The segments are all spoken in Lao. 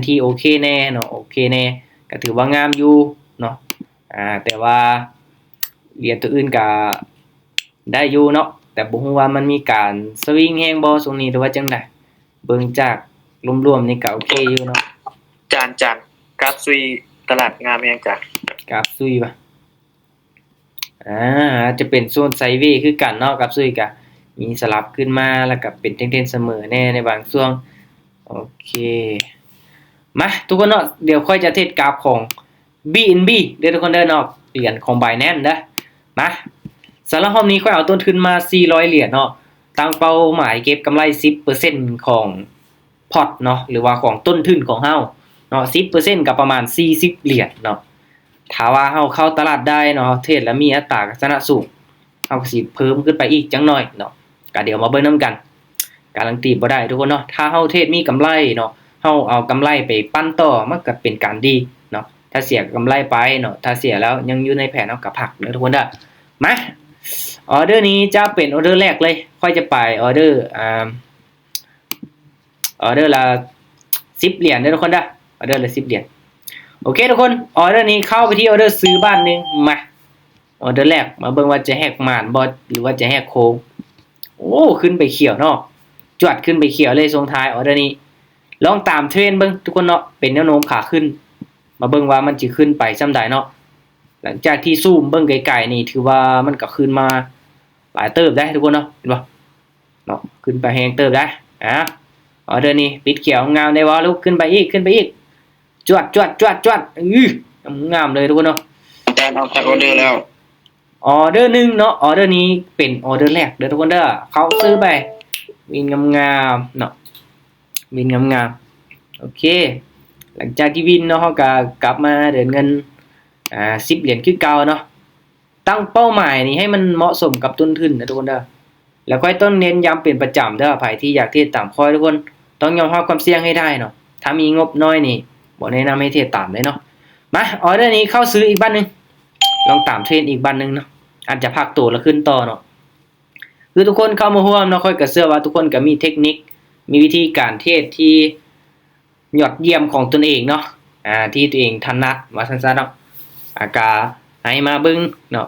ທີ່ໂອເຄແດ່ເນາະ ໂອເຄແດ່ ກໍຖືວ່າງາມຢູ່ເນາະ ອ່າ ແຕ່ວ່າຫຼຽນຕົວອື່ນກໍໄດ້ຢູ່ເນາະ ແຕ່ບໍ່ຮູ້ວ່າມັນມີການສະວິງແຮງບໍ່ຊ່ວງນີ້ ຫຼືວ່າຈັ່ງໃດ? ເບິ່ງຈາກລວມໆນີ້ກໍໂອເຄຢູ່ເນາະ. ຈານ ຈານ ກາບຊຸຍຕະຫຼາດງາມແຮງຈ້າ. ກາບຊຸຍຫວາ? ອາ ອາດຈະເປັນໂຊນໄຊເວຄືກັນເນາະ ກັບຊຸຍກະມີສະຫຼັບຂຶ້ນມາ ແລ້ວກະເປັນເທຣນສະເໝີແດ່ໃນບາງຊ່ວງ. ໂອເຄ ມາທຸກຄົນເນາະ ດຽວຂ້ອຍຈະເທດກາບຂອງ ບີເອັນບີ ເດີທຸກຄົນເດີເນາະ ຫຼຽນຂອງ Binance ເດີ. ມາ ສຳລັບຮອບນີ້ຂ້ອຍເອົາຕົ້ນທຶນມາສີ່ຮ້ອຍຫຼຽນເນາະ ຕັ້ງເປົ້າໝາຍເກັບກຳໄລສິບເປີເຊັນຂອງ ພອດເນາະ ຫຼືວ່າຂອງຕົ້ນທຶນຂອງເຮົາເນາະ ສິບເປີເຊັນກໍປະມານສີ່ສິບຫຼຽນເນາະ. ຖ້າວ່າເຮົາເຂົ້າຕະຫຼາດໄດ້ເນາະ ເຮົາເທຣດແລ້ວມີອັດຕາການຊະນະສູງ ເຮົາກໍຊິເພີ່ມຂຶ້ນໄປອີກຈັກໜ້ອຍເນາະ ກໍດຽວມາເບິ່ງນຳກັນ. ກາລັນຕີບໍ່ໄດ້ທຸກຄົນເນາະ ຖ້າເຮົາເທຣດມີກຳໄລເນາະ ເຮົາເອົາກຳໄລໄປປັ່ນຕໍ່ ມັນກໍເປັນການດີເນາະ ຖ້າເສຍກໍກຳໄລໄປເນາະ ຖ້າເສຍແລ້ວຍັງຢູ່ໃນແຜນ ເຮົາກໍພັກເດີທຸກຄົນເດີ. ມາ ອໍເດີນີ້ຈະເປັນອໍເດີແລກເລີຍ ຂ້ອຍຈະໄປອໍເດີ ອ່າ ອໍເດີລະສິບຫຼຽນເດີທຸກຄົນເດີ ອໍເດີລະສິບຫຼຽນ. ໂອເຄທຸກຄົນ ອໍເດີນີ້ເຂົ້າໄປທີ່ອໍເດີຊື້ບາດໜຶ່ງ. ມາ ອໍເດີແລກ ມາເບິ່ງວ່າຈະແຫກໝານບໍ່ ຫຼືວ່າຈະແຫກໂຄ້ງ. ໂອ້ ຂຶ້ນໄປຂຽວເນາະ ຈວດຂຶ້ນໄປຂຽວເລີຍ ສົ່ງທ້າຍອໍເດີນີ້. ລອງຕາມເທຣນເບິ່ງທຸກຄົນເນາະ ເປັນແນວໂນ້ມຂາຂຶ້ນ ມາເບິ່ງວ່າມັນຊິຂຶ້ນໄປສ່ຳໃດເນາະ. ຫຼັງຈາກທີ່ຊູມເບິ່ງໄກໆນີ້ ຖືວ່າມັນກໍຂຶ້ນມາຫຼາຍເຕີບໄດ໋ທຸກຄົນເນາະ ເຫັນບໍ່? ເນາະ ຂຶ້ນໄປແຮງເຕີບໄດ໋. ອ່າ ອໍເດີນີ້ປິດຂຽວງາມໄດ້ບໍ່? ລຸກຂຶ້ນໄປອີກ ຂຶ້ນໄປອີກ ຈວດ ຈວດ ຈວດ ຈວດ ອື ງາມເລີຍທຸກຄົນເນາະ. ອາຈານອອກຈາກອໍເດີແລ້ວ ອໍເດີໜຶ່ງເນາະ ອໍເດີນີ້ເປັນອໍເດີແລກເດີທຸກຄົນເດີ ເຂົ້າຊື້ໄປ ວິນງາມໆເນາະ ວິນງາມໆ. ໂອເຄ ຫຼັງຈາກທີ່ວິນເນາະ ເຮົາກໍກັບມາເດີນເງິນ ອ່າ ສິບຫຼຽນຄືເກົ່າເນາະ. ຕັ້ງເປົ້າໝາຍນີ້ໃຫ້ມັນເໝາະສົມກັບຕົ້ນທຶນເດີທຸກຄົນເດີ ແລ້ວຂ້ອຍຕ້ອງເນັ້ນຢ້ຳເປັນປະຈຳເດີ ໃຜທີ່ຢາກເທຣດຕາມຂ້ອຍທຸກຄົນ ຕ້ອງຍອມຮັບຄວາມສ່ຽງໃຫ້ໄດ້ເນາະ. ຖ້າມີງົບນ້ອຍນີ້ ບໍ່ແນະນຳໃຫ້ເທຣດຕາມເລີຍເນາະ. ມາ ອໍເດີນີ້ເຂົ້າຊື້ອີກບາດໜຶ່ງ ລອງຕາມເທຣນອີກບາດໜຶ່ງເນາະ ອາດຈະພັກໂຕແລ້ວຂຶ້ນຕໍ່ເນາະ. ຄືທຸກຄົນເຂົ້າມາຮ່ວມເນາະ ຂ້ອຍກໍເຊື່ອວ່າທຸກຄົນກໍມີເທັກນິກ ມີວິທີການເທຣດທີ່ ຍອດຢ້ຽມຂອງຕົນເອງເນາະ ອ່າ ທີ່ຕົວເອງຖະໜັດວ່າຊັ້ນຊະເນາະ ອາ ກະໃຫ້ມາເບິ່ງເນາະ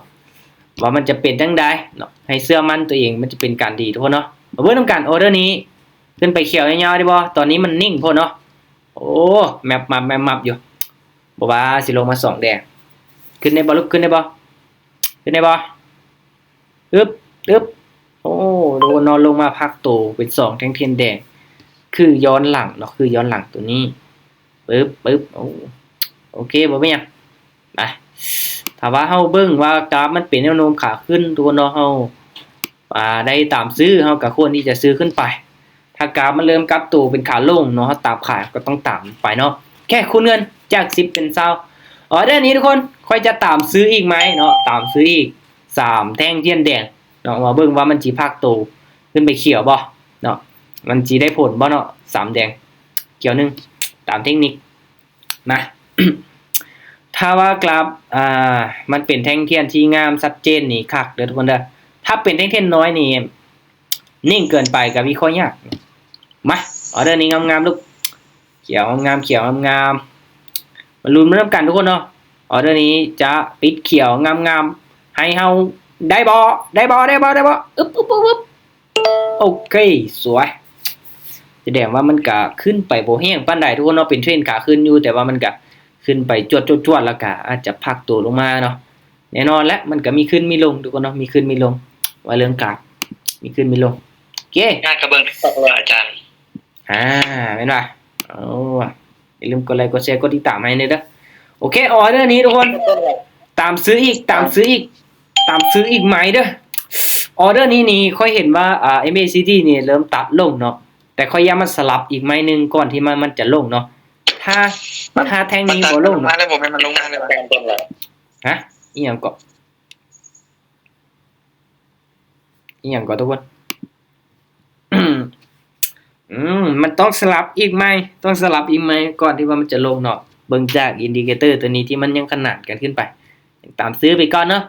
ວ່າມັນຈະເປັນຈັ່ງໃດເນາະ ໃຫ້ເຊື່ອໝັ້ນຕົວເອງ ມັນຈະເປັນການດີທຸກຄົນເນາະ. ມາເບິ່ງນຳກັນ ອໍເດີນີ້ຂຶ້ນໄປຂຽວຍາວໆໄດ້ບໍ່? ຕອນນີ້ມັນນິ່ງໂພດເນາະ ໂອ້ ແມັບມັບແມັບມັບຢູ່ ບໍ່ວ່າຊິລົງມາສອງແດງ ຂຶ້ນໄດ້ບໍ່ລູກ? ຂຶ້ນໄດ້ບໍ່? ຂຶ້ນໄດ້ບໍ່? ອຶບ ອຶບ ໂອ້ ໂດນເນາະ ລົງມາພັກໂຕເປັນສອງແທ່ງທຽນແດງ ຄືຍ້ອນຫຼັງເນາະ ຄືຍ້ອນຫຼັງໂຕນີ້ ປຶບ ປຶບ ໂອ້ ໂອເຄ ບໍ່ເປັນຫຍັງ ໄປ ຖ້າວ່າເຮົາເບິ່ງວ່າກາຟມັນເປັນແນວໂນ້ມຂາຂຶ້ນ ໂດນເນາະ ເຮົາ ອ່າ ໄດ້ຕາມຊື້ ເຮົາກໍຄວນທີ່ຈະຊື້ຂຶ້ນໄປ. ຖ້າກາຟມັນເລີ່ມກັບໂຕເປັນຂາລົງເນາະ ເຮົາຕາມຂາຍ ເຮົາກໍຕ້ອງຕາມໄປເນາະ. ໂອເຄ ຄູນເງິນຈາກສິບເປັນຊາວ ອໍເດີນີ້ທຸກຄົນ ຂ້ອຍຈະຕາມຊື້ອີກໄໝເນາະ ຕາມຊື້ອີກສາມແທ່ງທຽນແດງເນາະ ມາເບິ່ງວ່າມັນຊິພັກໂຕຂຶ້ນໄປຂຽວບໍ່ເນາະ ມັນຊິໄດ້ຜົນບໍ່ເນາະ ສາມແດງ ຂຽວໜຶ່ງ ຕາມເທັກນິກ ນະ ຖ້າວ່າກາຟ ອ່າ ມັນເປັນແທ່ງທຽນທີ່ງາມຊັດເຈນນີ້ຄັກເດີທຸກຄົນເດີ ຖ້າເປັນແທ່ງທຽນນ້ອຍນີ້ ນິ່ງເກີນໄປກໍວິເຄາະຍາກ. ມາ ອໍເດີນີ້ງາມໆລູກ ຂຽວງາມໆ ຂຽວງາມໆ ມາລຸ້ນໄປນຳກັນທຸກຄົນເນາະ ອໍເດີນີ້ຈະປິດຂຽວງາມໆ ໃຫ້ເຮົາໄດ້ບໍ່? ໄດ້ບໍ່? ໄດ້ບໍ່? ໄດ້ບໍ່? ອຶບ ອຶບ ອຶບ ອຶບ ໂອເຄ ສວຍ ສະແດງວ່າມັນກະຂຶ້ນໄປບໍ່ແຮງປານໃດທຸກຄົນເນາະ ເປັນເທຣນຂາຂຶ້ນຢູ່ ແຕ່ວ່າມັນກະຂຶ້ນໄປຈວດໆໆ ແລ້ວກະອາດຈະພັກໂຕລົງມາເນາະ. ແນ່ນອນແຫຼະ ມັນກະມີຂຶ້ນມີລົງທຸກຄົນເນາະ ມີຂຶ້ນມີລົງ ວ່າເລື່ອງການມີຂຶ້ນມີລົງ. ໂອເຄ ງານກະເບິ່ງທຸກຄົນວ່າອາຈານ ອ່າ ແມ່ນວ່າ ໂອ້ ຢ່າລືມກົດໄລ ກົດແຊ ກົດຕິດຕາມໃຫ້ແດ່ເດີ. ໂອເຄ ອໍເດີນີ້ທຸກຄົນ ຕາມຊື້ອີກ ຕາມຊື້ອີກ ຕາມຊື້ອີກໄໝເດີ. ອໍເດີນີ້ນີ້ຂ້ອຍເຫັນວ່າ ອ່າ ເອັມເອຊີດີນີ້ເລີ່ມຕັດລົງເນາະ ແຕ່ຂ້ອຍຢ້ານມັນສະຫຼັບອີກໄໝໜຶ່ງກ່ອນທີ່ມັນ ມັນຈະລົງເນາະ. ຖ້າ ຖ້າແທ່ງນີ້ບໍ່ລົງເນາະ ມາແລ້ວ ບໍ່ແມ່ນມັນລົງມາແລ້ວ ຮະ ອີຫຍັງເກາະ? ອີຫຍັງເກາະທຸກຄົນ? ອືມ ມັນຕ້ອງສະຫຼັບອີກໃໝ່ ຕ້ອງສະຫຼັບອີກໃໝ່ກ່ອນທີ່ວ່າມັນຈະລົງເນາະ. ເບິ່ງຈາກອິນດິເຄເຕີຕົວນີ້ທີ່ມັນຍັງຂະໜານກັນຂຶ້ນໄປ ຕາມຊື້ໄປກ່ອນເນາະ.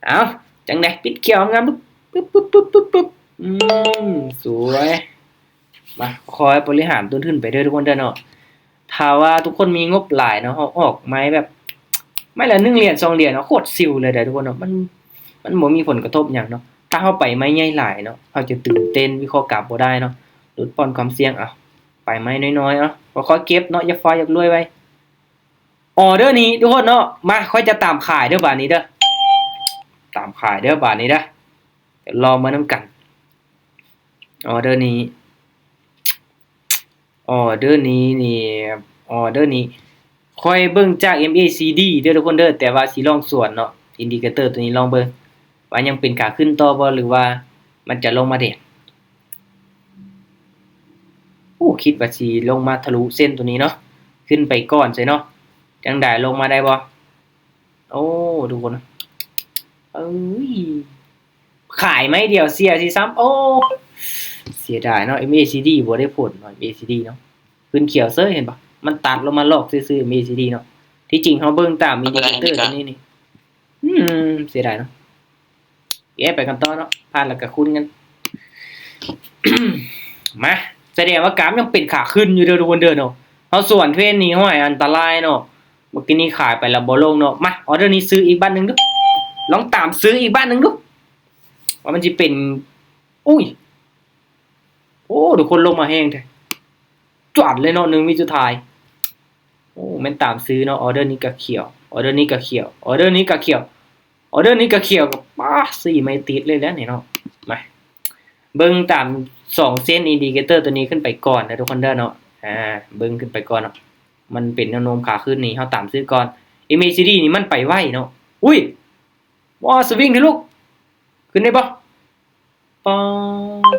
ເອົາ ຈັ່ງໃດ ປິດຂຽວງາມ ປຶບ ປຶບ ປຶບ ອືມ ສວຍ. ມາ ຄ່ອຍບໍລິຫານຕົ້ນທຶນໄປເດີທຸກຄົນເດີເນາະ. ຖ້າວ່າທຸກຄົນມີງົບຫຼາຍເນາະ ເຮົາອອກໄມ້ແບບ ໄມ້ລະໜຶ່ງຫຼຽນສອງຫຼຽນເນາະ ໂຄດຊິວເລີຍເດ້ທຸກຄົນເນາະ ມັນ ມັນບໍ່ມີຜົນກະທົບຫຍັງເນາະ. ຖ້າເຮົາໄປໄມ້ໃຫຍ່ຫຼາຍເນາະ ເຮົາຈະຕື່ນເຕັ້ນ ວິເຄາະການບໍ່ໄດ້ເນາະ ຫຼຸດຜ່ອນຄວາມສ່ຽງ. ເອົາ ໄປໄມ້ນ້ອຍໆ ເອົາ ຄ່ອຍໆເກັບເນາະ ຢ່າຟ້າວ ຢາກລວຍໄວ. ອໍເດີນີ້ທຸກຄົນເນາະ ມາ ຂ້ອຍຈະຕາມຂາຍເດີບາດນີ້ເດີ ຕາມຂາຍເດີບາດນີ້ເດີ ດຽວລອງມານຳກັນ. ອໍເດີນີ້ ອໍເດີນີ້ນີ້ ອໍເດີນີ້ ຂ້ອຍເບິ່ງຈາກ ເອັມ ເອ ຊີ ດີ ເດີທຸກຄົນເດີ ແຕ່ວ່າຊິລອງສວນເນາະ ອິນດິເຄເຕີຕົວນີ້ລອງເບິ່ງ ວ່າຍັງເປັນຂາຂຶ້ນຕໍ່ບໍ່ ຫຼືວ່າມັນຈະລົງມາແດງ. ໂອ້ ຄິດວ່າຊິລົງມາທະລຸເສັ້ນຕົວນີ້ເນາະ ຂຶ້ນໄປກ່ອນໃຊເນາະ ຈັ່ງໃດ ລົງມາໄດ້ບໍ່? ໂອ້ ທຸກຄົນ ເອີຍ ຂາຍໄມ້ດຽວເສຍຊິຊ້ຳ. ໂອ້ ເສຍດາຍເນາະ ເອັມ ເອ ຊີ ດີ ບໍ່ໄດ້ຜົນເນາະ ເອັມ ເອ ຊີ ດີ ເນາະ ຂຶ້ນຂຽວເສີຍ ເຫັນບໍ່? ມັນຕັດລົງມາລອກຊື່ໆ ເອັມ ເອ ຊີ ດີ ເນາະ. ທີ່ຈິງເຮົາເບິ່ງຕາມອິນດິເຄເຕີຕົວນີ້ນີ້ ອືມ ເສຍດາຍເນາະ. ເອີ ໄປກັນຕໍ່ເນາະ ຜ່ານແລ້ວກໍຄູນກັນ ມາ ສະແດງວ່າກາຟຍັງເປັນຂາຂຶ້ນຢູ່ເດີທຸກຄົນເດີເນາະ. ເຮົາສວນເທຣນນີ້ ຫ້ອຍ ອັນຕະລາຍເນາະ. ເມື່ອກີ້ນີ້ຂາຍໄປແລ້ວບໍ່ລົງເນາະ. ມາ ອໍເດີນີ້ຊື້ອີກບາດໜຶ່ງດູ ລອງຕາມຊື້ອີກບາດໜຶ່ງດູ ວ່າມັນຊິເປັນ ອຸ້ຍ ໂອ້ ທຸກຄົນ ລົງມາແຮງແທ້ ຈວດເລີຍເນາະ ໜຶ່ງວິສຸດທ້າຍ. ໂອ້ ແມ່ນຕາມຊື້ເນາະ ອໍເດີນີ້ກະຂຽວ ອໍເດີນີ້ກະຂຽວ ອໍເດີນີ້ກະຂຽວ ອໍເດີນີ້ກະຂຽວ ກະ ປາ ສີ່ໄມ້ຕິດເລີຍແຫຼະນີ້ເນາະ. ມາ ເບິ່ງຕາມສອງເສັ້ນອິນດິເຄເຕີຕົວນີ້ຂຶ້ນໄປກ່ອນເດີທຸກຄົນເດີເນາະ. ອາ ເບິ່ງຂຶ້ນໄປກ່ອນເນາະ ມັນເປັນແນວໂນ້ມຂາຂຶ້ນນີ້ ເຮົາຕາມຊື້ກ່ອນ. ເອັມ ເອ ຊີ ດີ ນີ້ມັນໄປໄວເນາະ. ອຸ້ຍ ວ້າ ສະວິງເທະລຸ ຂຶ້ນໄດ້ບໍ່? ປາ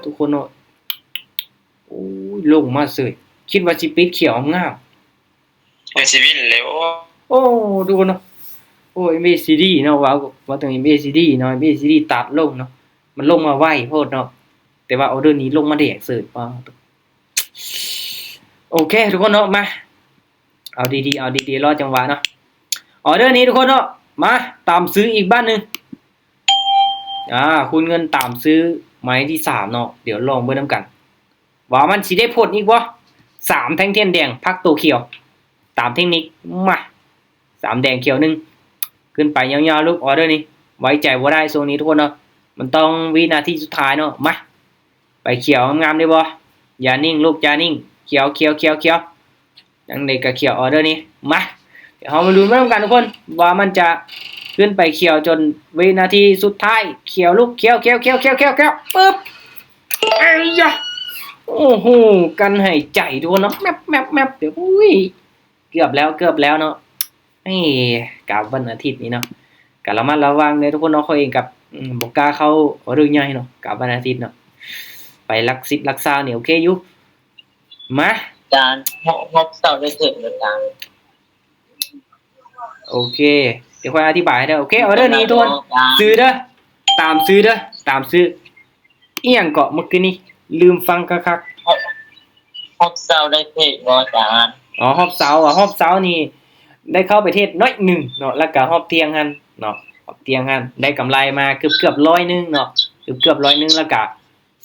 ທຸກຄົນເນາະ ໂອ້ຍ ລົງມາເສີຍ ຄິດວ່າຊິປິດຂຽວງາມ ແມ່ນຊິວິນແລ້ວ. ໂອ້ ໂອ້ ທຸກຄົນເນາະ ໂອ້ ເອັມ ເອ ຊີ ດີ ເນາະ ເວົ້າ ເວົ້າເຖິງ ເອັມ ເອ ຊີ ດີ ເນາະ ເອັມ ເອ ຊີ ດີ ຕັດລົງເນາະ ມັນລົງມາໄວໂພດເນາະ ແຕ່ວ່າອໍເດີນີ້ລົງມາແດງເສີຍ ປາ ໂອເຄ ທຸກຄົນເນາະ ມາ ເອົາດີໆ ເອົາດີໆ ລໍຈັງຫວະເນາະ ອໍເດີນີ້ທຸກຄົນເນາະ. ມາ ຕາມຊື້ອີກບາດໜຶ່ງ ອາ ຄູນເງິນຕາມຊື້ໄມ້ທີສາມເນາະ. ດຽວລອງເບິ່ງນຳກັນ ວ່າມັນຊິໄດ້ຜົນອີກບໍ່? ສາມແທ່ງທຽນແດງ ພັກໂຕຂຽວ ຕາມເທັກນິກ ມາ ສາມແດງຂຽວໜຶ່ງ ຂຶ້ນໄປຍາວໆ ລູກ ອໍເດີນີ້ ໄວ້ໃຈບໍ່ໄດ້ຊ່ວງນີ້ທຸກຄົນເນາະ ມັນຕ້ອງວິນາທີສຸດທ້າຍເນາະ. ມາ ໄປຂຽວງາມໆ ໄດ້ບໍ່? ຢ່ານິ່ງລູກ ຢ່ານິ່ງ ຂຽວ ຂຽວ ຂຽວ ຂຽວ ຈັ່ງໃດກະຂຽວ ອໍເດີນີ້. ມາ ດຽວເຮົາມາລຸ້ນໄປນຳກັນທຸກຄົນ ວ່າມັນຈະຂຶ້ນໄປຂຽວຈົນວິນາທີສຸດທ້າຍ. ຂຽວລູກ ຂຽວ ຂຽວ ປຶບ ໄອ້ຢາ ໂອ້ໂຫ ກັ້ນຫາຍໃຈທຸກຄົນເນາະ ແມັບ ແມັບ ແມັບ ເດີ ອຸ້ຍ ເກືອບແລ້ວ ເກືອບແລ້ວເນາະ. ເອີ ກາບວັນອາທິດນີ້ເນາະ ກະລະມັດລະວັງເດີທຸກຄົນເນາະ. ຂ້ອຍເອງກັບ ອືມ ບໍ່ກ້າເຂົ້າອໍເດີໃຫຍ່ເນາະ ກາບວັນອາທິດເນາະ ໄປຫຼັກສິບຫຼັກຊາວນີ້ໂອເຄຢູ່. ມາ ຈານ ຮອບ ຮອບເຊົ້າໄດ້ເຖິງແລ້ວຈານ. ໂອເຄ ດຽວຂ້ອຍອະທິບາຍໃຫ້ເດີ. ໂອເຄ ອໍເດີນີ້ທຸກຄົນ ຊື້ເດີ ຕາມຊື້ເດີ ຕາມຊື້. ອີ່ຫຍັງເກາະ ເມື່ອກີ້ນີ້ລືມຟັງຄັກໆ. ຮອບ ຮອບເຊົ້າໄດ້ເທຣດບໍ່ອາຈານ? ອໍ ຮອບເຊົ້າ ຮອບເຊົ້ານີ້ໄດ້ເຂົ້າໄປເທຣດໜ້ອຍໜຶ່ງເນາະ ແລ້ວກະຮອບທ່ຽງຫັ້ນເນາະ ຮອບທ່ຽງຫັ້ນໄດ້ກຳໄລມາເກືອບໆ ຮ້ອຍໜຶ່ງເນາະ ເກືອບໆ ຮ້ອຍໜຶ່ງ ແລ້ວກະ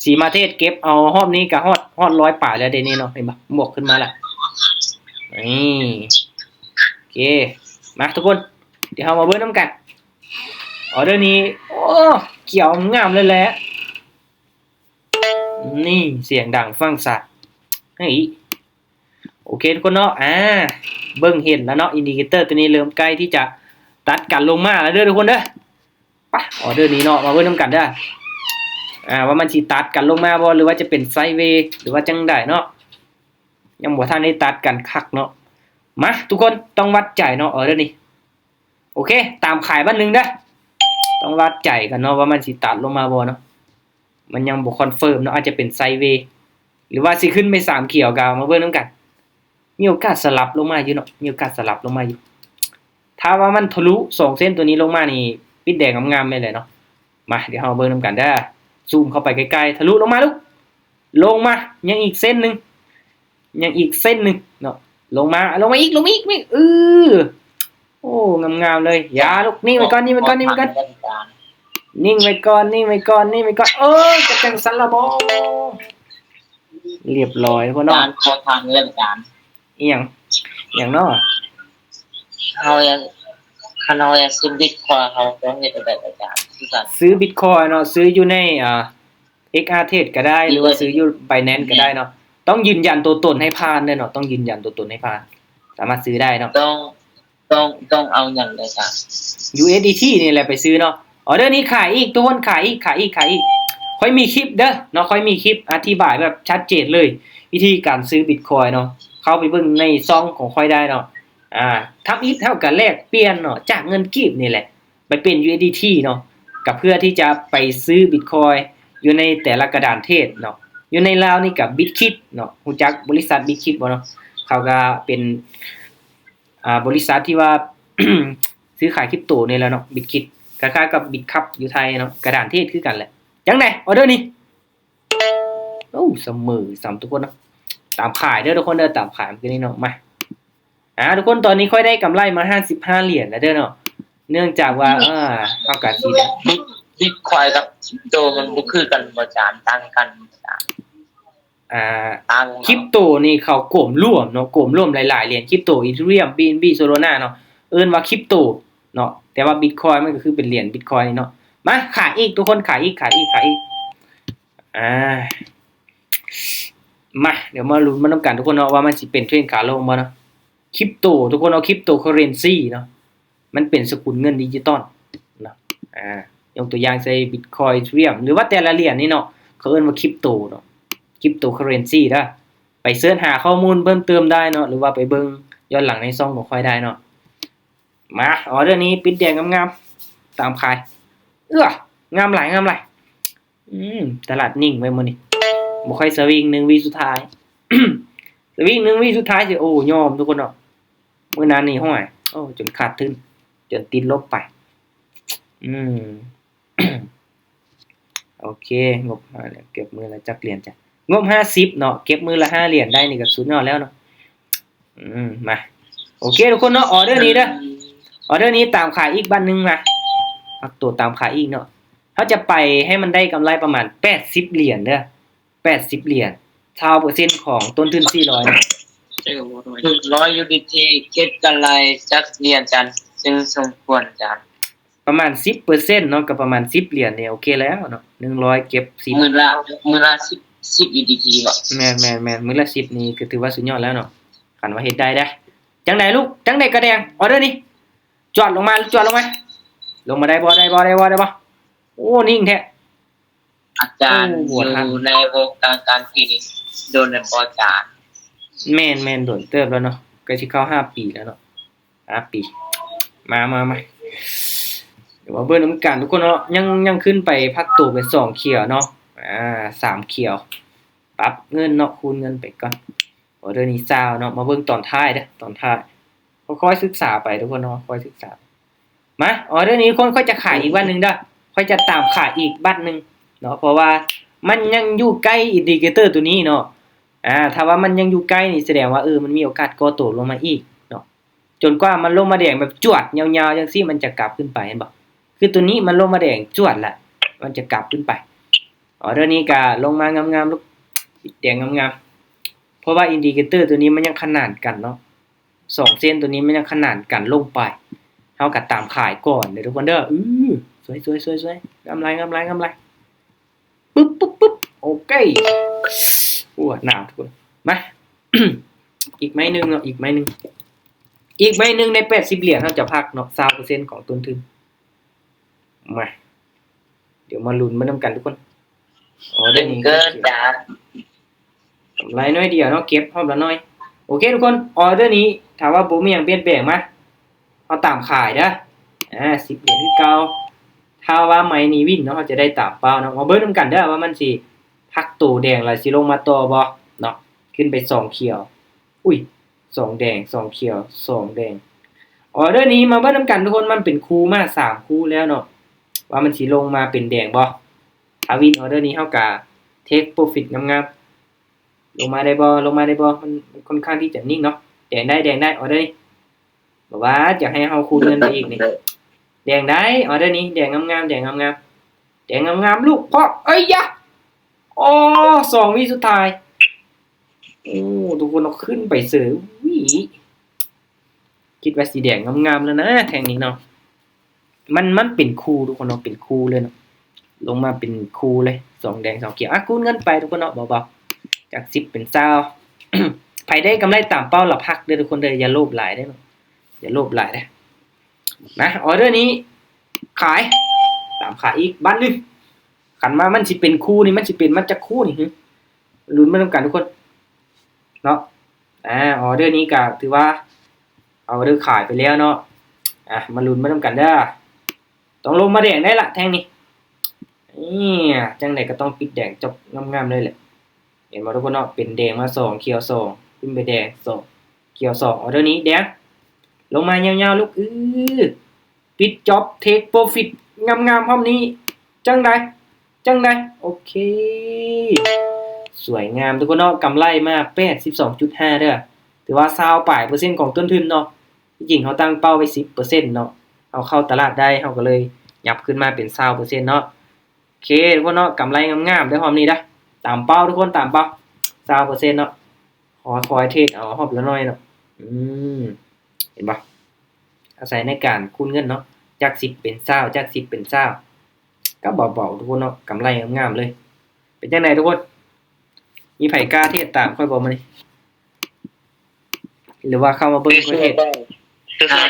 ສີມາເທດເກັບເອົາຮອບນີ້ກະຮອດ ຮອດຮ້ອຍປາຍແລ້ວເດນີ້ເນາະ ເຫັນບໍ່? ບວກຂຶ້ນມາແລ້ວ ນີ້ ໂອເຄ ມາທຸກຄົນ ດຽວເຮົາມາເບິ່ງນຳກັນ ອໍເດີນີ້ ໂອ້ ຂຽວງາມເລີຍແຫຼະ ນີ້ ສຽງດັງຟັງຊັດ ເຮີ້ຍ ໂອເຄທຸກຄົນເນາະ ອາ ເບິ່ງເຫັນແລ້ວເນາະ ອິນດິເຄເຕີຕົວນີ້ເລີ່ມໃກ້ທີ່ຈະຕັດກັນລົງມາແລ້ວເດີທຸກຄົນເດີ. ປະ ອໍເດີນີ້ເນາະ ມາເບິ່ງນຳກັນເດີ ອາ ວ່າມັນຊິຕັດກັນລົງມາບໍ່ ຫຼືວ່າຈະເປັນໄຊເວ ຫຼືວ່າຈັ່ງໃດເນາະ ຍັງບໍ່ທັນໄດ້ຕັດກັນຄັກເນາະ. ມາ ທຸກຄົນ ຕ້ອງວັດໃຈເນາະ ອໍເດີນີ້ ໂອເຄ ຕາມຂາຍບາດໜຶ່ງເດີ ຕ້ອງວັດໃຈກັນເນາະ ວ່າມັນຊິຕັດລົງມາບໍ່ເນາະ ມັນຍັງບໍ່ຄອນເຟີມເນາະ ອາດຈະເປັນໄຊເວ ຫຼືວ່າຊິຂຶ້ນໄປສາມຂຽວ ກະມາເບິ່ງນຳກັນ. ມີໂອກາດສະຫຼັບລົງມາຢູ່ເນາະ ມີໂອກາດສະຫຼັບລົງມາຢູ່ ຖ້າວ່າມັນທະລຸສອງເສັ້ນຕົວນີ້ລົງມານີ້ ປິດແດງງາມໆ ແມ່ນແຫຼະເນາະ. ມາ ດຽວເຮົາເບິ່ງນຳກັນເດີ ຊູມເຂົ້າໄປໃກ້ໆ ທະລຸລົງມາລູກ ລົງມາ ຍັງອີກເສັ້ນໜຶ່ງ ຍັງອີກເສັ້ນໜຶ່ງເນາະ ລົງມາ ລົງມາອີກ ລົງມາອີກ ເອີ ໂອ້ ງາມໆ ເລີຍ ຢ່າລູກ ນິ່ງໄວ້ກ່ອນ ນິ່ງໄວ້ກ່ອນ ນິ່ງໄວ້ກ່ອນ ນິ່ງໄວ້ກ່ອນ ນິ່ງໄວ້ກ່ອນ ເອີ ກະຈັ່ງຊັ້ນລະບໍ ລຽບຮ້ອຍ ພວກນ້ອງ ຈານ ຂໍທາງເລື່ອງຈານ ອີ່ຫຍັງ? ຫຍັງເນາະ? ເຮົາຢາກ ຄັນເຮົາຢາກຊື້ບິດຄອຍ ເຮົາຕ້ອງເຮັດແນວໃດອາຈານ? ຄືກັນ ຊື້ບິດຄອຍເນາະ ຊື້ຢູ່ໃນ ອ່າ ເອັກອາເທຣດກໍໄດ້ ຫຼືວ່າຊື້ຢູ່ໄບແນນກໍໄດ້ເນາະ. ຕ້ອງຢືນຢັນຕົວຕົນໃຫ້ຜ່ານເດີເນາະ ຕ້ອງຢືນຢັນຕົວຕົນໃຫ້ຜ່ານ ສາມາດຊື້ໄດ້ເນາະ. ຕ້ອງ ຕ້ອງ ຕ້ອງເອົາຫຍັງເດີອາຈານ? ຢູເອັສດີທີນີ້ແຫຼະໄປຊື້ເນາະ. ອໍເດີນີ້ຂາຍອີກ ທຸກຄົນ ຂາຍອີກ ຂາຍອີກ ຂາຍອີກ. ຂ້ອຍມີຄລິບເດີເນາະ ຂ້ອຍມີຄລິບອະທິບາຍແບບຊັດເຈນເລີຍ ວິທີການຊື້ບິດຄອຍເນາະ. ເຂົ້າໄປເບິ່ງໃນຊ່ອງຂອງຂ້ອຍໄດ້ເນາະ. ອ່າ ທຳອິດເຮົາກໍແລກປ່ຽນເນາະ ຈາກເງິນກີບນີ້ແຫຼະ ໄປເປັນຢູເອັສດີທີເນາະ ກໍເພື່ອທີ່ຈະໄປຊື້ບິດຄອຍຢູ່ໃນແຕ່ລະກະດານເທຣດເນາະ. ຢູ່ໃນລາວນີ້ກໍບິດຄິດເນາະ ຮູ້ຈັກບໍລິສັດບິດຄິດບໍ່ເນາະ? ເຂົາກໍເປັນ ອ່າ ບໍລິສັດທີ່ວ່າ ຊື້ຂາຍຄຣິບໂຕນີ້ແຫຼະເນາະ ບິດຄິດ ຄ້າຍໆກັບບິດຄັບຢູ່ໄທເນາະ ກະດານເທຣດຄືກັນແຫຼະ. ຈັ່ງໃດ ອໍເດີນີ້? ໂອ້ ສະເໝີຊ້ຳທຸກຄົນເນາະ. ຕາມຂາຍເດີທຸກຄົນເດີ ຕາມຂາຍມື້ກີ້ນີ້ເນາະ. ມາ ອ່າ ທຸກຄົນ ຕອນນີ້ຂ້ອຍໄດ້ກຳໄລມາຫ້າສິບຫ້າຫຼຽນແລ້ວເດີເນາະ ເນື່ອງຈາກວ່າ ອ່າ ເຮົາກະຊິ ບິດ ບິດຄອຍກັບຄຣິບໂຕມັນບໍ່ຄືກັນບໍ່ຈານ ຕ່າງກັນບໍ່ຈານ? ອ່າ ຕ່າງເນາະ ຄຣິບໂຕນີ້ເຂົາໂກມລວມເນາະ ໂກມລວມຫຼາຍໆຫຼຽນຄຣິບໂຕ ອີເທີຣຽມ ບີເອັນບີ ໂຊລານາເນາະ ເອີ້ນວ່າຄຣິບໂຕເນາະ ແຕ່ວ່າບິດຄອຍມັນກໍຄືເປັນຫຼຽນບິດຄອຍນີ້ເນາະ. ມາ ຂາຍອີກທຸກຄົນ ຂາຍອີກ ຂາຍອີກ ຂາຍອີກ. ອ່າ ມາ ດຽວມາລຸ້ນມານຳກັນທຸກຄົນເນາະ ວ່າມັນຊິເປັນເທຣນຂາລົງບໍ່ເນາະ. ຄຣິບໂຕ ທຸກຄົນເນາະ ຄຣິບໂຕເຄີເຣນຊີເນາະ ມັນເປັນສະກຸນເງິນດິຈິຕອນເນາະ. ອ່າ ຍົກຕົວຢ່າງໃສ່ບິດຄອຍ ອີເທີຣຽມ ຫຼືວ່າແຕ່ລະຫຼຽນນີ້ເນາະ ເຂົາເອີ້ນວ່າຄຣິບໂຕເນາະ ຄຣິບໂຕເຄີເຣນຊີເດີ. ໄປເສີດຫາຂໍ້ມູນເພີ່ມເຕີມໄດ້ເນາະ ຫຼືວ່າໄປເບິ່ງຍ້ອນຫຼັງໃນຊ່ອງຂອງຂ້ອຍໄດ້ເນາະ. ມາ ອໍເດີນີ້ປິດແດງງາມໆ ຕາມຂາຍ. ເອື້ອ ງາມຫຼາຍ ງາມຫຼາຍ. ອືມ ຕະຫຼາດນິ່ງໄວ້ມື້ນີ້ ບໍ່ຄ່ອຍສະວິງ ໜຶ່ງວິສຸດທ້າຍ ສະວິງໜຶ່ງວິສຸດທ້າຍຊິ ໂອ້ ຍອມທຸກຄົນເນາະ. ມື້ນັ້ນນີ້ ໂອ້ຍ ໂອ້ ຈົນຂາດທຶນ ຈົນຕິດລົບໄປ. ອືມ ໂອເຄ ງົບມາແລ້ວ ເກັບມື້ລະຈັກຫຼຽນຈ້ະ? ງົບຫ້າສິບເນາະ ເກັບມື້ລະຫ້າຫຼຽນໄດ້ນີ້ກໍສຸດຍອດແລ້ວເນາະ. ອືມ ມາ ໂອເຄທຸກຄົນເນາະ ອໍເດີນີ້ເດີ ອໍເດີນີ້ຕາມຂາຍອີກບາດໜຶ່ງ. ມາ ປັບໂຕຕາມຂາຍອີກເນາະ. ເຮົາຈະໄປໃຫ້ມັນໄດ້ກຳໄລປະມານແປດສິບຫຼຽນເດີ ແປດສິບຫຼຽນ ຊາວເປີເຊັນຂອງຕົ້ນທຶນສີ່ຮ້ອຍເນາະ. ໜຶ່ງຮ້ອຍຢູເອັສດີທີ ເກັບກຳໄລຈັກຫຼຽນອາຈານ ຈຶ່ງສົມຄວນອາຈານ? ປະມານສິບເປີເຊັນເນາະ ກໍປະມານສິບຫຼຽນນີ້ ໂອເຄແລ້ວເນາະ ໜຶ່ງຮ້ອຍເກັບສິບ ມື້ລະ ມື້ລະສິບ ສິບຢູເອັສດີທີບໍ? ແມ່ນໆໆ ມື້ລະສິບນີ້ກໍຖືວ່າສຸດຍອດແລ້ວເນາະ ຄັນວ່າເຮັດໄດ້ເດ້. ຈັ່ງໃດລູກ ຈັ່ງໃດກະແດງ ອໍເດີນີ້ ຈວດລົງມາ ຈວດລົງມາ ລົງມາໄດ້ບໍ່ ໄດ້ບໍ່ ໄດ້ບໍ່ ໄດ້ບໍ່? ໂອ້ ນິ່ງແທ້. ອາຈານ ໂອ້ ຢູ່ໃນວົງການການເທຣດນີ້ດົນແລ້ວບໍ່ອາຈານ? ແມ່ນໆ ດົນເຕີບແລ້ວເນາະ ໃກ້ຊິເຂົ້າຫ້າປີແລ້ວເນາະ ຫ້າປີ. ມາ ມາ ມາ ດຽວມາເບິ່ງນຳກັນທຸກຄົນເນາະ ຍັງ ຍັງຂຶ້ນໄປພັກໂຕເປັນສອງຂຽວເນາະ ອ່າ ສາມຂຽວ ປັບເງິນເນາະ ຄູນເງິນໄປກ່ອນ. ອໍເດີນີ້ຊາວເນາະ ມາເບິ່ງຕອນທ້າຍເດີ ຕອນທ້າຍ ຄ່ອຍໆສຶກສາໄປທຸກຄົນເນາະ ຄ່ອຍສຶກສາ. ມາ ອໍເດີນີ້ທຸກຄົນ ຂ້ອຍຈະຂາຍອີກບາດໜຶ່ງເດີ ຂ້ອຍຈະຕາມຂາຍອີກບາດໜຶ່ງເນາະ ເພາະວ່າມັນຍັງຢູ່ໃກ້ອິນດິເຄເຕີຕົວນີ້ເນາະ. ອ່າ ຖ້າວ່າມັນຍັງຢູ່ໃກ້ນີ້ ສະແດງວ່າ ເອີ ມັນມີໂອກາດກໍ່ໂຕລົງມາອີກເນາະ ຈົນກວ່າມັນລົງມາແດງແບບຈວດຍາວໆຈັ່ງຊີ້ ມັນຈະກັບຂຶ້ນໄປ ເຫັນບໍ່? ຄືຕົວນີ້ມັນລົງມາແດງຈວດລະ ມັນຈະກັບຂຶ້ນໄປ. ອໍເດີນີ້ກະລົງມາງາມໆລູກ ແດງງາມໆ ເພາະວ່າອິນດິເຄເຕີຕົວນີ້ມັນຍັງຂະໜານກັນເນາະ ສອງເສັ້ນຕົວນີ້ມັນຍັງຂະໜານກັນລົງໄປ ເຮົາກໍຕາມຂາຍກ່ອນເດີທຸກຄົນເດີ. ອື ສວຍໆໆໆ ງາມຫຼາຍ ງາມຫຼາຍ ງາມຫຼາຍ ປຶບ ປຶບ ປຶບ ໂອເຄ. ໂອ້ ໜາວທຸກຄົນ ມາ ອີກໄມ້ໜຶ່ງເນາະ ອີກໄມ້ໜຶ່ງ ອີກໄມ້ໜຶ່ງ ໄດ້ແປດສິບຫຼຽນ ເຮົາຈະພັກເນາະ ຊາວເປີເຊັນຂອງຕົ້ນທຶນ. ມາ ດຽວມາລຸ້ນໄປນຳກັນທຸກຄົນ. ອໍເດີນີ້ ກຳໄລໜ້ອຍດຽວເນາະ ເກັບຮອບລະໜ້ອຍ. ໂອເຄທຸກຄົນ ອໍເດີນີ້ ຖ້າວ່າບໍ່ມີຫຍັງປ່ຽນແປງ ມາ ເຮົາຕາມຂາຍເດີ ອາ ສິບຫຼຽນຄືເກົ່າ. ຖ້າວ່າໄມ້ນີ້ວິນເນາະ ເຮົາຈະໄດ້ຕາມເປົ້າເນາະ. ມາເບິ່ງນຳກັນເດີວ່າມັນຊິພັກໂຕແດງແລ້ວຊິລົງມາຕໍ່ບໍ່ເນາະ ຂຶ້ນໄປສອງຂຽວ ອຸ້ຍ ສອງແດງ ສອງຂຽວ ສອງແດງ. ອໍເດີນີ້ມາເບິ່ງນຳກັນທຸກຄົນ ມັນເປັນຄູ່ມາສາມຄູ່ແລ້ວເນາະ ວ່າມັນຊິລົງມາເປັນແດງບໍ່. ຖ້າວິນອໍເດີນີ້ ເຮົາກະເທກໂປຣຟິດງາມໆ. ລົງມາໄດ້ບໍ່ ລົງມາໄດ້ບໍ່? ມັນ ມັນຄ່ອນຂ້າງທີ່ຈະນິ່ງເນາະ. ແດງໄດ້ ແດງໄດ້ ອໍເດີນີ້ ບອກວ່າຈະໃຫ້ເຮົາຄູນເງິນໄປອີກນີ້. ແດງໄດ້ ອໍເດີນີ້ ແດງງາມໆ ແດງງາມໆ ແດງງາມໆ ລູກ ເພາະ ເອີຍຢາ ໂອ້ ສອງວິສຸດທ້າຍ. ໂອ້ ທຸກຄົນເນາະ ຂຶ້ນໄປເສີຍ ວິ ຕິດວ່າສີແດງງາມໆແລ້ວນະ ແທ່ງນີ້ເນາະ. ມັນ ມັນເປັນຄູ່ທຸກຄົນເນາະ ເປັນຄູ່ເລີຍເນາະ ລົງມາເປັນຄູ່ເລີຍ ສອງແດງສອງຂຽວ. ອ່ະ ຄູນເງິນໄປທຸກຄົນເນາະ ເບົາໆ ຈາກສິບເປັນຊາວ. ໃຜໄດ້ກຳໄລຕາມເປົ້າລະພັກເດີທຸກຄົນເດີ ຢ່າໂລບຫຼາຍເດີເນາະ ຢ່າໂລບຫຼາຍເດີ. ມາ ອໍເດີນີ້ຂາຍ ຕາມຂາຍອີກບາດໜຶ່ງ. ຄັນວ່າມັນຊິເປັນຄູ່ນີ້ ມັນຊິເປັນມາຈັກຄູ່ນີ້ ຫື ລຸ້ນມານຳກັນທຸກຄົນເນາະ. ອາ ອໍເດີນີ້ກະຖືວ່າອໍເດີຂາຍໄປແລ້ວເນາະ. ອາ ມາລຸ້ນມານຳກັນເດີ ຕ້ອງລົງມາແດງໄດ້ລະແທ່ງນີ້. ນີ້ ຈັ່ງໃດກໍຕ້ອງປິດແດງຈົບງາມໆເລີຍແຫຼະ ເຫັນບໍ່ທຸກຄົນເນາະ. ເປັນແດງມາສອງ ຂຽວສອງ ຂຶ້ນໄປແດງສອງ ຂຽວສອງ. ອໍເດີນີ້ແດງ ລົງມາຍາວໆ ລູກ ອື ປິດຈອບ ເທກໂປຣຟິດ ງາມໆ ຮອບນີ້. ຈັ່ງໃດ ຈັ່ງໃດ ໂອເຄ ສວຍງາມທຸກຄົນເນາະ. ກຳໄລມາແປດສິບສອງຈຸດຫ້າເດີ ຖືວ່າຊາວປາຍເປີເຊັນຂອງຕົ້ນທຶນເນາະ. ທີ່ຈິງເຮົາຕັ້ງເປົ້າໄວ້ສິບເປີເຊັນເນາະ ເຮົາເຂົ້າຕະຫຼາດໄດ້ ເຮົາກໍເລີຍຫຍັບຂຶ້ນມາເປັນຊາວເປີເຊັນເນາະ. ໂອເຄທຸກຄົນເນາະ ກຳໄລງາມໆເດີຮອບນີ້ເດີ ຕາມເປົ້າທຸກຄົນ ຕາມເປົ້າ ຊາວເປີເຊັນເນາະ. ຄອຍເທຣດເອົາຮອບລະໜ້ອຍເນາະ. ອືມ ເຫັນບໍ່ ອາໄສໃນການຄູນເງິນເນາະ ຈາກສິບເປັນຊາວ ຈາກສິບເປັນຊາວ ກໍເບົາໆ ທຸກຄົນເນາະ ກຳໄລງາມໆເລີຍ. ເປັນຈັ່ງໃດທຸກຄົນ ມີໃຜກ້າເທຣດຕາມຂ້ອຍບໍ່ມື້ນີ້ ຫຼືວ່າເຂົ້າມາເບິ່ງຂ້ອຍເທຣດ? ຄືໆ ອາ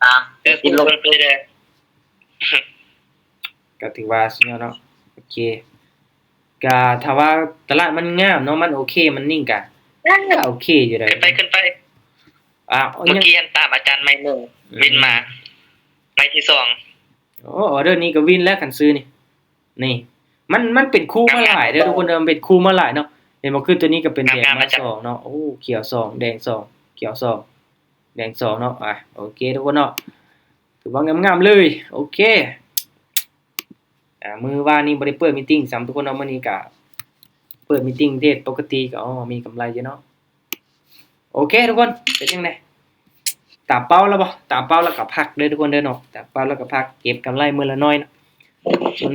ອາ ຄືໆ ກໍຖືວ່າສຸດຍອດເນາະ. ໂອເຄ ກະຖ້າວ່າຕະຫຼາດມັນງາມເນາະ ມັນໂອເຄ ມັນນິ່ງ ກະ ກະໂອເຄຢູ່ໃດ໋. ຂຶ້ນໄປ ຂຶ້ນໄປ ອ່າ ເມື່ອກີ້ອັນຕາມອາຈານໄມ້ໜຶ່ງ ອືມ ວິນມາ ໄມ້ທີສອງ. ໂອ້ ອໍເດີນີ້ກໍວິນແລ້ວ ຄັນຊື້ນີ້ ນີ້ ມັນ ມັນເປັນຄູ່ມາຫຼາຍເດີທຸກຄົນເດີ ມັນເປັນຄູ່ມາຫຼາຍເນາະ. ເຫັນບໍ່ ຄືຕົວນີ້ກໍເປັນແດງມາສອງເນາະ ໂອ້ ຂຽວສອງ ແດງສອງ ຂຽວສອງ ແດງສອງເນາະ. ອ່າ ໂອເຄທຸກຄົນເນາະ ຖືວ່າງາມໆເລີຍ. ໂອເຄ ອ່າ ມື້ວານນີ້ບໍ່ໄດ້ເປີດມີດຕິງຊ້ຳທຸກຄົນເນາະ ມື້ນີ້ກະເປີດມີດຕິງເທຣດປົກກະຕິ ກໍ ອໍ ມີກຳໄລຢູ່ເນາະ. ໂອເຄທຸກຄົນ ເປັນຈັ່ງໃດ ຕາມເປົ້າແລ້ວບໍ່? ຕາມເປົ້າແລ້ວກໍພັກເດີທຸກຄົນເດີເນາະ ຕາມເປົ້າແລ້ວກໍພັກ ເກັບກຳໄລມື້ລະໜ້ອຍເນາະ.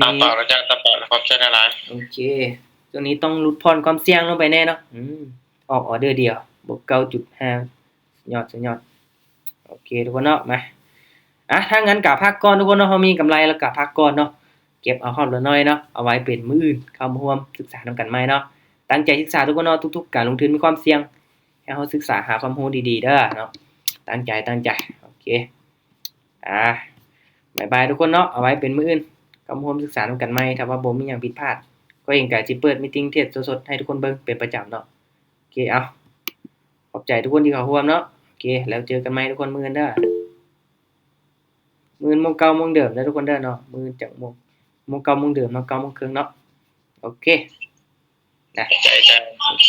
ຕາມເປົ້າແລ້ວຈ້າ ຕາມເປົ້າແລ້ວ ຂອບໃຈຫຼາຍໆ. ໂອເຄ ຊ່ວງນີ້ຕ້ອງຫຼຸດຜ່ອນຄວາມສ່ຽງລົງໄປແດ່ເນາະ. ອືມ ອອກອໍເດີດຽວ ບວກເກົ້າຈຸດຫ້າ ສຸດຍອດ ສຸດຍອດ. ໂອເຄທຸກຄົນເນາະ ມາ ອ່ະ ຖ້າຊັ້ນກະພັກກ່ອນທຸກຄົນເນາະ ເຮົາມີກຳໄລແລ້ວກະພັກກ່ອນເນາະ ເກັບເອົາຮອບລະໜ້ອຍເນາະ ເອົາໄວ້ເປັນມື້ອື່ນເຂົ້າມາຮ່ວມສຶກສານຳກັນໃໝ່ເນາະ. ຕັ້ງໃຈສຶກສາທຸກຄົນເນາະ ທຸກໆການລົງທຶນມີຄວາມສ່ຽງ ໃຫ້ເຮົາສຶກສາຫາຄວາມຮູ້ດີໆເດີເນາະ ຕັ້ງໃຈ ຕັ້ງໃຈ. ໂອເຄ ອ່າ ບາຍບາຍທຸກຄົນເນາະ ເອົາໄວ້ເປັນມື້ອື່ນເຂົ້າມາຮ່ວມສຶກສານຳກັນໃໝ່. ຖ້າວ່າບໍ່ມີຫຍັງຜິດພາດ ຂ້ອຍເອງກະຊິເປີດມີດຕິງເທຣດສົດໆໃຫ້ທຸກຄົນເບິ່ງເປັນປະຈຳເນາະ. ໂອເຄ ເອົາ ຂອບໃຈທຸກຄົນທີ່ເຂົ້າຮ່ວມເນາະ. ໂອເຄ ແລ້ວເຈີກັນໃໝ່ທຸກຄົນມື້ອື່ນເດີ ມື້ອື່ນໂມງເກົ່າໂມງເດີມເດີທຸກຄົນເດີເນາະ. ມື້ອື່ນຈັກໂມງ? ໂມງເກົ່າໂມງເດີມເນາະ ເກົ້າໂມງເຄິ່ງເນາະ. ໂອເຄ ນະ ໃຈ ໃຈ ໂອເຄ.